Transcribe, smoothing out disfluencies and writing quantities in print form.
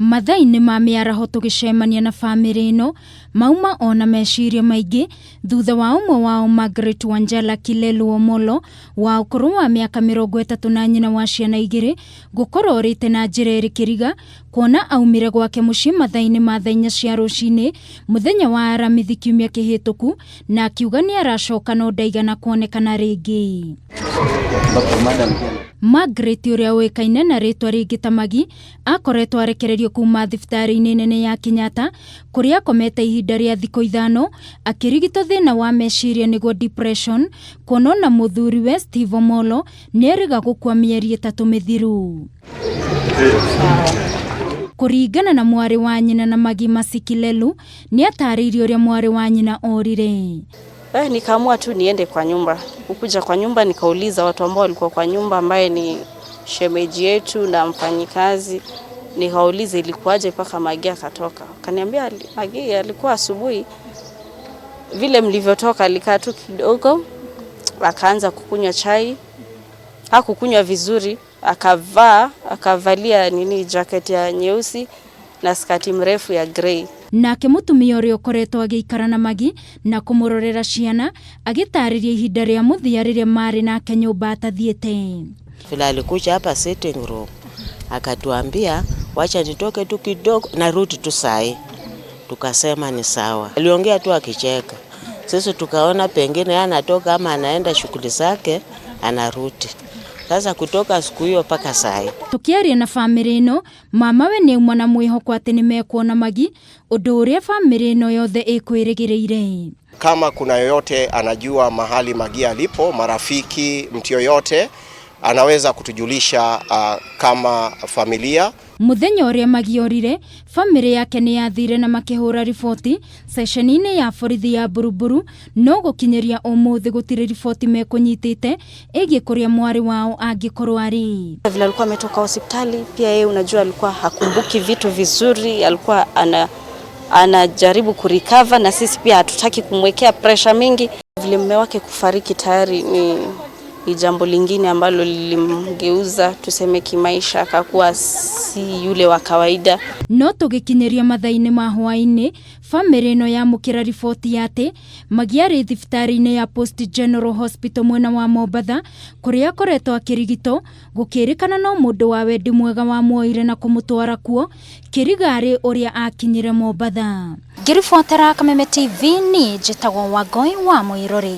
Mathaa-inĩ ma mĩaraho tũgĩcemania na bamĩrĩ ĩno, mauma ona meciria maingĩ thutha wa ũmwe wao Margaret Wanjala Kilelu Omolo wa ũkũrũ wa mĩaka 30 na nyina wa ciana 2 gũkorwo orĩte na njĩra ĩrĩ kĩriga, kuona aumire gwake mũciĩ mathaa-inĩ ma thaa 4 cia rũcinĩ mũthenya wa Aramithi kiumia kĩhĩtũku, na akiuga nĩ aracoka no ndaigana kuonekana rĩngĩ. Margaret, ũrĩa ũĩkaine na rĩtwa rĩngĩ ta Magi, akoretwo arekererio kuma thibitarĩ-inĩ nene ya Kenyatta kũrĩa akomete ihinda rĩa thikũ 5 akĩrigitwo thĩna wa meciria, nĩguo depression, kuona ona mũthuriwe Steve Omolo nĩ erĩga gũkua mĩeri 3 mĩthiru. Kũringana na mwarĩ wa nyina na Magi, Masikilelu, nĩ atarĩirie ũrĩa mwarĩ wa nyina orire. Nikaamua tu niende kwa nyumba. Kukuja kwa nyumba, nikauliza watu ambao walikuwa kwa nyumba, ambaye ni shemeji yetu na mfanyikazi. Nikauliza ilikuwaje mpaka Magi akatoka. Akaniambia Magi alikuwa asubuhi vile mlivyotoka, alikaa tu kidogo, akaanza kukunywa chai. Hakukunywa vizuri, akavaa akavalia nini, jacket ya nyeusi na skati mrefu ya grey. Nake mũtumia ũrĩa ũkoretwo agĩikara na Magi na kũmũrorera ciana agĩtarĩria ihinda rĩa mũthia rĩrĩa marĩ nake nyũmba atathiĩte. Vile alikuja hapa sitting room, akatuambia, "Wacha nitoke tu kidogo, narudi tu sahi." Tukasema ni sawa. Aliongea tu akicheka. Sisi tukaona pengine anatoka ama anaenda shughuli zake, anarudi. Sasa kutoka siku hiyo mpaka sahi. Tukiaria na bamĩrĩ ĩno, mama we nĩ auma na mwĩhoko atĩ nĩ mekuona Magi, ũndũ ũrĩa bamĩrĩ ĩno yothe ĩkwĩrĩgĩrĩire. Kama kuna yoyote anajua mahali Magi alipo, marafiki, mtu yoyote anaweza kutujulisha kama familia. Mũthenya ũrĩa Magi orire, bamĩrĩ yake nĩ yathire na makĩhũra riboti ceceni-inĩ ya borithi ya Buruburu, no gũkinyĩria ũmũthĩ gũtirĩ riboti mekũnyitĩte ĩgiĩ kũrĩa mwarĩ wao angĩkorwo arĩ. Vile alikuwa ametoka hospitali, pia yeye unajua alikuwa hakumbuki vitu vizuri, alikuwa anajaribu kurecover, na sisi pia hatutaki kumwekea pressure mingi. Vile mume wake kufariki tayari ni jambo lingine ambalo lilimgeuza, tuseme, kimaisha, akakuwa si yule wa kawaida. No tũgĩkinyĩria mathaa-inĩ ma hwaĩ-inĩ, bamĩrĩ ĩno yamũkĩra riboti ya atĩ Magi arĩ thibitarĩ-inĩ ya Post General Hospital mwena wa Mombatha kũrĩa akoretwo akĩrigitwo, gũkĩrĩkana no mũndũ wa wendi mwega wamuoire na kũmũtwara kuo kĩrigarĩ ũrĩa akinyire Mombatha. Ngĩribotera Kameme TV, niĩ njĩtagwo Wangoi wa Mũirũrĩ.